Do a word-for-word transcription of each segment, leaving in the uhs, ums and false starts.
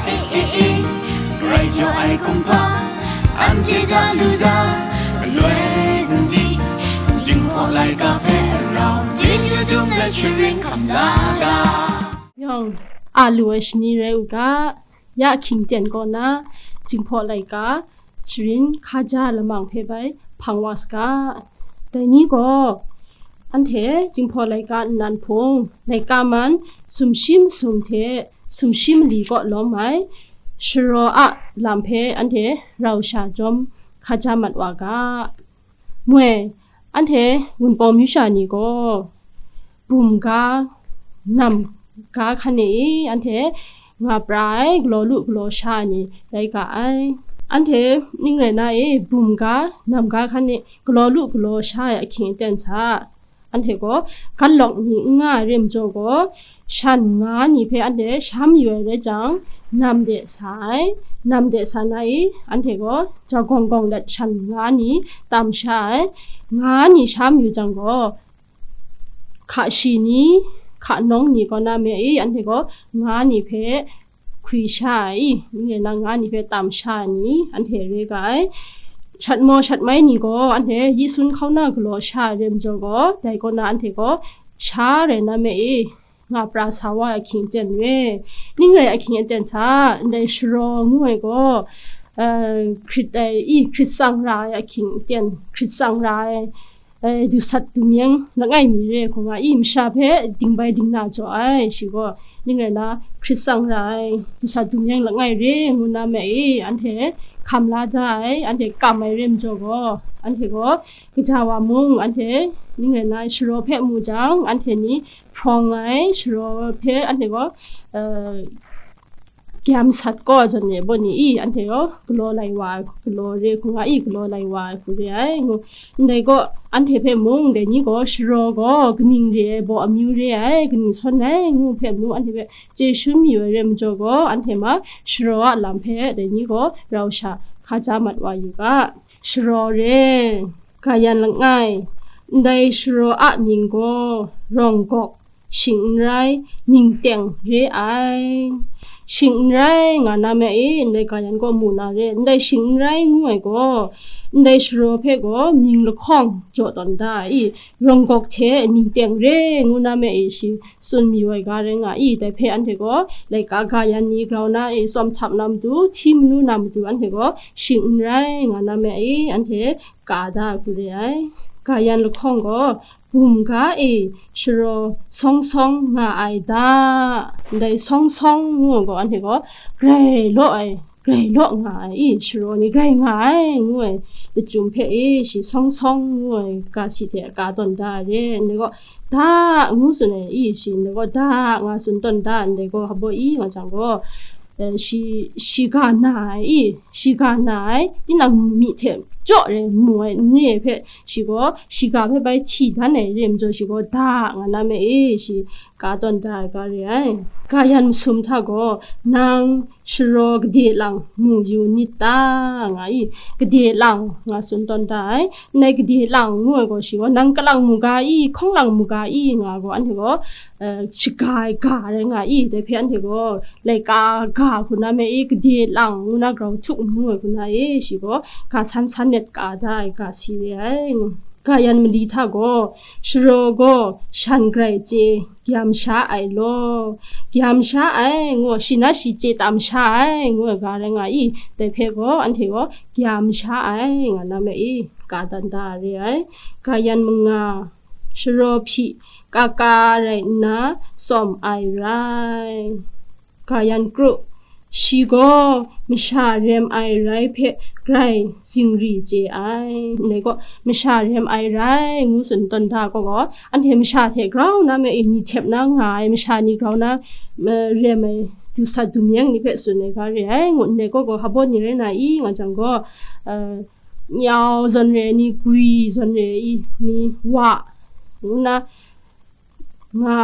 E, e, e, grai jaw ai kumhpa, anhte ja lu da, galoi n di, Jinghpaw laika hpe rau, Jinghpaw dum let sharin hkam la ga. Yawng a lu ai shani rai u ga, ya hkying ten kaw na, Jinghpaw laika, sharin hkaja lamang hpe bai hpang wa saga. Dai ni gaw, anhte Jinghpaw laika nnan hpung, laika man sumshi masum hte sumshi mali kaw lawm ai, sharaw a lam hpe anhte rau sha jawm hkaja mat wa ga. Moi, anhte Wunpawng myu sha ni gaw, bum ga, nam ga hkan e anhte nga pra ai, galaw lu galaw sha ai ni rai ga ai. Anhte ning rai na e, bum ga, nam ga hkan e galaw lu galaw sha ai ahkying aten hta, anhte gaw gat lawk ni n nga ai re majaw gaw, shan nga ni hpe anhte sha mayu ai rai jang, nam de sa ai. Nam de sa na i, anhte gaw ja gawng gawng dat shan nga ni tam sha ai. Nga ni sha mayu jang gaw, hka shi ni, hka nawng ni kaw na me i, anhte gaw nga ni hpe hkwi sha ai, ning rai na nga ni hpe tam sha ai ni, anhte re ga ai. Shat maw shat mai ni gaw, anhte yi sun hkau na galaw sha ai re majaw gaw, dai kaw na anhte gaw sha rai na me i, nga pra sa wa ai ahkying aten re. Ning rai ahkying aten hta, ndai sharaw ngu ai gaw, eh, hkrit ai, i, hkrit tsang ra ai ahkying aten, hkrit tsang ra ai, eh, dusat dumyeng langai mi re hku nga i, masha hpe ding bai ding na jaw ai, shi gaw ning rai na, hkrit tsang ra ai, dusat dumyeng langai re ngu na me i, anhte hkam la da ai, anhte kam ai re majaw gaw, anhte gaw kaja wa mung, anhte ning rai na, sharaw hpe mu jang, anhte ni hprawng ai, sharaw hpe anhte gaw, eh, gyam sat kaw zawn re baw ni i, anhte gaw galaw lai wa ai, galaw re hku nga i, galaw lai wa ai hku re ai ngu. Ndai gaw, anhte hpe mung, dai ni gaw sharaw gaw kaning re ai, baw amyu re ai, kaning sawn ai ngu hpe mung, anhte hpe chye shangun mayu ai re majaw gaw, anhte ma sharaw a lam hpe dai ni gaw rau sha hkaja mat wa yu ga. Sharaw re, ga yan langai, ndai sharaw a mying gaw, rawng gawk, shing n rai, ning teng re ai. Shing n rai nga na me e, ndai ga yan gaw mu na re, ndai shing n rai ngu ai gaw, ndai sharaw hpe gaw mying lahkawng jaw tawn da ai, rawng gawk hte ning teng re ngu na me e, shi tsun mayu ai ga rai nga i, dai hpe anhte gaw laika ga yan ni grau na e, tsawm htap na matu, hti manu na matu, anhte gaw shing n rai nga na me e, anhte ka da ai hku re ai. Ga yan lahkawng gaw, bum ga e sharaw sawng sawng nga ai da, ndai sawng sawng ngu ai gaw, anhte gaw grai law ai, grai law nga ai i, sharaw ni grai nga ai ngu ai lachyum hpe e, shi sawng sawng ngu ai ga si hte ka tawn da ai re, ndai gaw da ngu tsun ai i, shi ndai gaw da nga tsun tawn da ai, ndai gaw hpa baw i nga jang gaw, eh, shi, shiga na ai i, shiga na ai, tinang myi hte jaw re mu ai n re ai hpe, shi gaw shiga hpe bai hti dan ai re majaw, shi gaw da nga na me e, shi ka tawn da ai ga re ai. Ga yan masum hta gaw, nang sharaw gade lang mu yu nit ta? Nga i, gade lang nga tsun tawn da ai. Ndai gade lang ngu ai gaw, shi gaw, nang kalang mu ga i, hkawng lang mu ga i, nga gaw, anhte gaw, eh, shaga ai ga rai nga i, dai hpe anhte gaw, laika ga hku na me e, gade lang ngu na grau htuk ngu ai hku na e, shi gaw, ga san san net ka da ai ga si re ai. Ga yan mali hta gaw, sharaw gaw shan grai chye gyam sha ai law, gyam sha ai ngu, shi na shi chye tam sha ai ngu ai ga rai nga i, dai hpe gaw, anhte gaw gyam sha ai nga na me e, ka dan da re ai. Ga yan manga, sharaw hpyi kaka rai nna tsawm ai rai. Ga yan kru, shi gaw masha rem ai rai hpe grai zingri chye ai. Ndai gaw, masha rem ai rai ngu tsun tawn da gaw, anhte masha hte grau na me e, ni htep na nga ai, masha ni grau na, eh, rem ai, dusat dumyeng ni hpe tsun ai ga re ai, ngu ndai gaw gaw, hpa baw ni rai na i nga jang gaw, eh, nyau zawn re ai ni, gwi zawn re ai ni, wa, ngu nna, nga,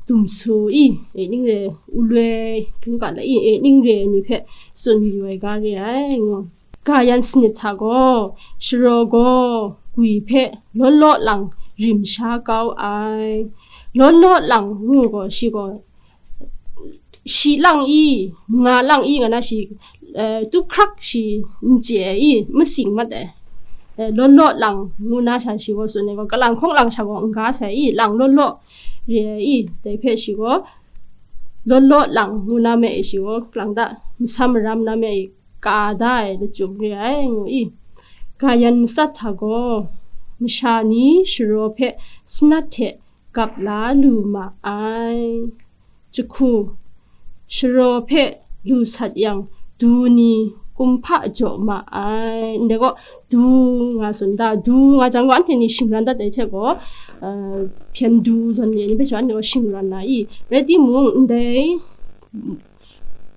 dumsu i, e ning re, uloi, tungka la i, e ning re ai ni hpe tsun yu ai ga re ai, ngu. Ga yan sanit hta gaw, sharaw gaw gwi hpe law law lang rim sha kau ai. Law law lang ngu gaw, shi gaw shi lang i, nga lang i nga na shi, eh, tup hkrak shi n chye ai i, masing mat ai. Eh, law law lang ngu na sha shi gaw tsun ai gaw, kalang hkawng lang sha gaw n ga sai i, lang law law re ai i, dai hpe shi gaw, law law lang ngu na me e shi gaw, lang da, masam maram na me e, ka da ai lachyum re ai, ngu i. Kayan matsat hta gaw, masha ni sharaw hpe sanat hte gap la lu ma ai. Jahku, sharaw hpe lu sat yang, du ni kumhpa jaw ma ai. Ndai gaw, du nga tsun da, du nga jang gaw, anhte ni shingran dat ai hte gaw, uh, hpyen du zawn re ai ni hpe sha, anhte gaw shingran na i. Rai timung, ndai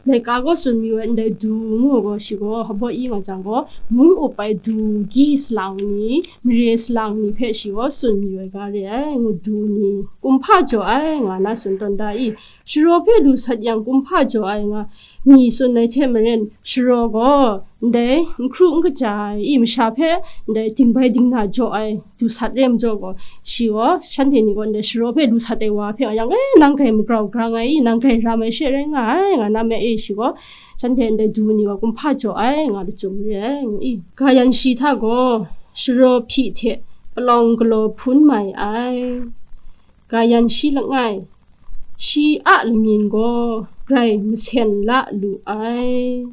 laika gaw tsun mayu ai, ndai du ngu gaw, shi gaw, hpaw i nga jang gaw, mung up ai du gyi salang ni, mare salang ni hpe shi gaw tsun mayu ai ga re ai, ngu du ni, kumhpa jaw ai, nga na tsun tawn da i. Sharaw hpe lu sat yang kumhpa jaw ai nga, mi tsun ai hte maren, sharaw gaw ndai n hkru n kaja ai i, masha hpe ndai dingbai dingna jaw ai du sat re majaw gaw, shi gaw shanhte ni gaw ndai sharaw hpe lu sat ai wa hpe nga yang, "E, nang grai magrau grang ai i, nang grai ram ai she rai nga ai," nga na me e, shi gaw shanhte ndai du ni wa kumhpa jaw ai nga lachyum re ai, ngu i. Kayan shi hta gaw, sharaw hpyi hte palawng galaw hpun mai ai. Kayan shi langai, shi a lamyin gaw grai masen la lu ai.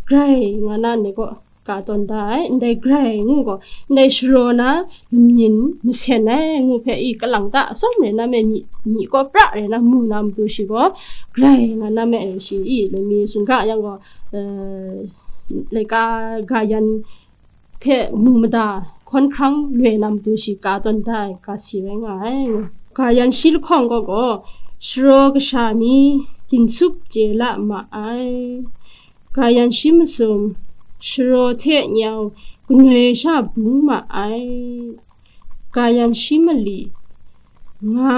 Grai nga na ndai gaw ka tawn da ai, ndai grai ngu gaw, ndai sharaw na lamyin masen ai ngu hpe i, kalang ta atsawm rai na me, myi, myi kaw pra rai na mu na matu shi gaw, grai nga na me ai shi i, laimi sungga yang gaw, eh, laika gayan hpe mu mada hkawn hkrang loi na matu shi ka tawn da ai, ga si rai nga ai. Gayan shi lahkawng gaw gaw, sharaw kasha ni ginsup chye la ma ai. Gayan shi masum, sharaw hte nyau, ganoi sha bung ma ai. Gayan shi mali, nga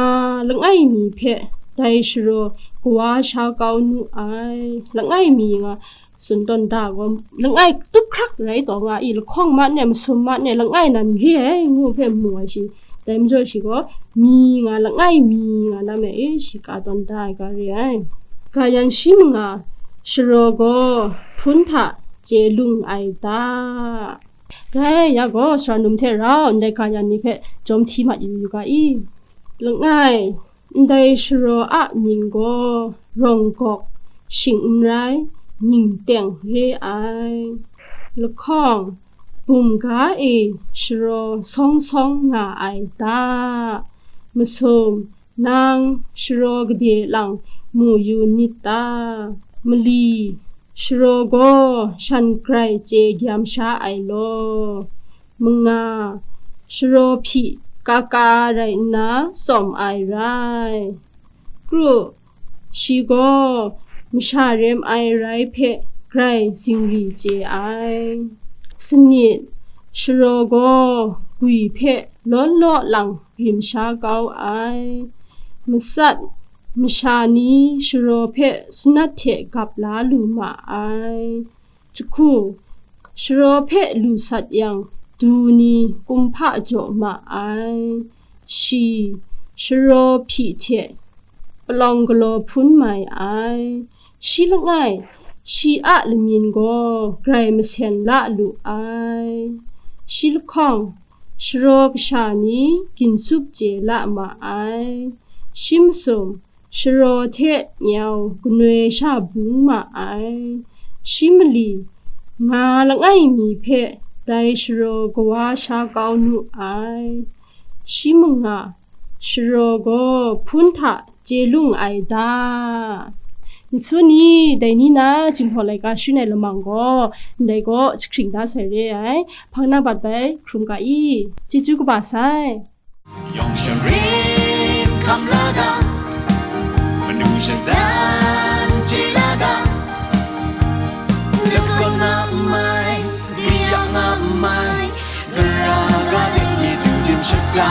langai mi hpe dai sharaw kawa sha kau nu ai. Langai mi nga tsun tawn da gaw, langai tup hkrak rai taw nga i, lahkawng ma ne, masum ma ne, langai nan re ai ngu hpe mu ai shi. Dai majaw shi gaw, mi nga, langai mi nga na me e, shi ka tawn da ai ga re ai. Gayan shi manga, sharaw gaw hpun hta chye lung ai ta. Grai ya gaw, sara num hte rau ndai gayan ni hpe jawm hti mat yu yu ga i. Langai, ndai sharaw a mying gaw rawng gawk, shing n rai, ning teng re ai. Lahkawng, bum ga e sharaw sawng sawng nga ai ta? Masum, nang sharaw gade lang mu yu nit ta? Mali, sharaw gaw shan grai chye gyam sha ai law. Manga, sharaw hpyi ka ka rai nna tsawm ai rai. Kru, shi gaw masha rem ai rai hpe grai zingri chye ai. Sanit, sharaw gaw gwi hpe law law lang rim sha kau ai. Matsat, masha ni sharaw hpe sanat hte gap la lu ma ai. Jahku, sharaw hpe lu sat yang, du ni kumhpa jaw ma ai. Shi, sharaw hpyi hte palawng galaw hpun mai ai. Shi langai, shi a lamyin gaw grai masen la lu ai. Shi lahkawng, sharaw kasha ni ginsup chye la ma ai. Shi masum, sharaw hte nyau ganoi sha bung ma ai. Shi mali, nga langai mi hpe dai sharaw kawa sha kau nu ai. Shi manga, sharaw gaw hpun hta chye lung ai ta? Nsu ni, dai ni na Jinghpaw laika sharin ai lamang gaw, ndai gaw jahkring da sai re ai. Hpang na bat bai hkrum ga i, chyeju kaba sai. Yawng sharin hkam la ga, manu shatan chye la ga, lakawn a mai, kayang a mai, gara ga de mi du dim shata.